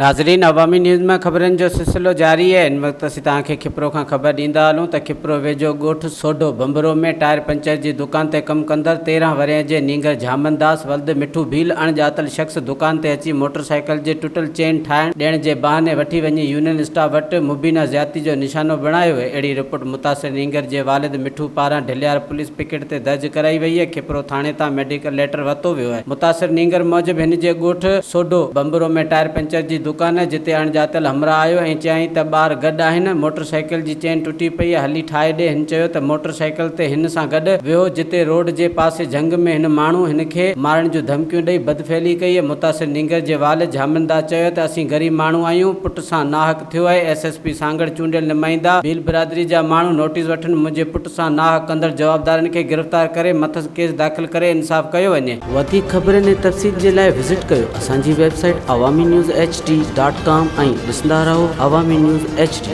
ناظرين عوامي نيوز مان خبرن جو سلسلو جاري آهي هن وقت اسين توهان کي کپرو کان خبر ڏيندا هلون ته کپرو ويجهو ڳوٺ سوڍو ڀنڀرو ۾ ٽائر پنچر جي دڪان تي ڪم ڪندڙ 13 ورهين جي نينگر جهامن داس ولد مٺو ڀيل اڻ ڄاتل شخص دڪان تي اچي موٽر سائيڪل جي ٽٽل چين ٺاهڻ ڏيڻ جي بهاني وٺي وڃي يونين اسٽاف وٽ مبينا زيادتي جو نشانو بڻايو اهڙي رپورٽ متاثر نينگر جي والد مٺو پاران ڍليار پوليس پڪيٽ تي درج ڪرائي وئي آهي کپرو ٿاڻي تان ميڊيڪل ليٽر ورتو ويو آهي متاثر نينگر موجب هن جي ڳوٺ سوڍو ڀنڀرو ۾ ٽائر پنچر جي دڪان آهي، جتي اڻڄاتل همراهه آيو ۽ چيائين ته ٻار گڏ آهن، موٽر سائيڪل جي چين ٽٽي پئي آهي، هلي ٺاهي ڏي، هن چيو ته موٽر سائيڪل تي هن سان گڏ ويو، جتي روڊ جي پاسي جهنگ ۾ هن ماڻهو هن کي مارڻ جون ڌمڪيون ڏئي بدفعلي ڪئي، متاثر نينگر جي والد جهامنداس چيو ته اسين غريب ماڻهو آهيون، پٽ سان ناحق ٿيو آهي، ايس ايس پي سانگهڙ چونڊيل نمائندا، ڀيل برادري جا ماڻهو نوٽيس وٺن، منهنجي پٽ سان ناحق ڪندڙ جوابدارن کي گرفتار ڪري مٿس ڪيس داخل ڪري انصاف ڪيو وڃي. وڌيڪ خبرن ۽ تفصيل جي لاء وزٽ ڪيو اسان جي website Awami news H D dot com ۽ ڏسندا رهو عوامي نيوز ايڇ ڊي.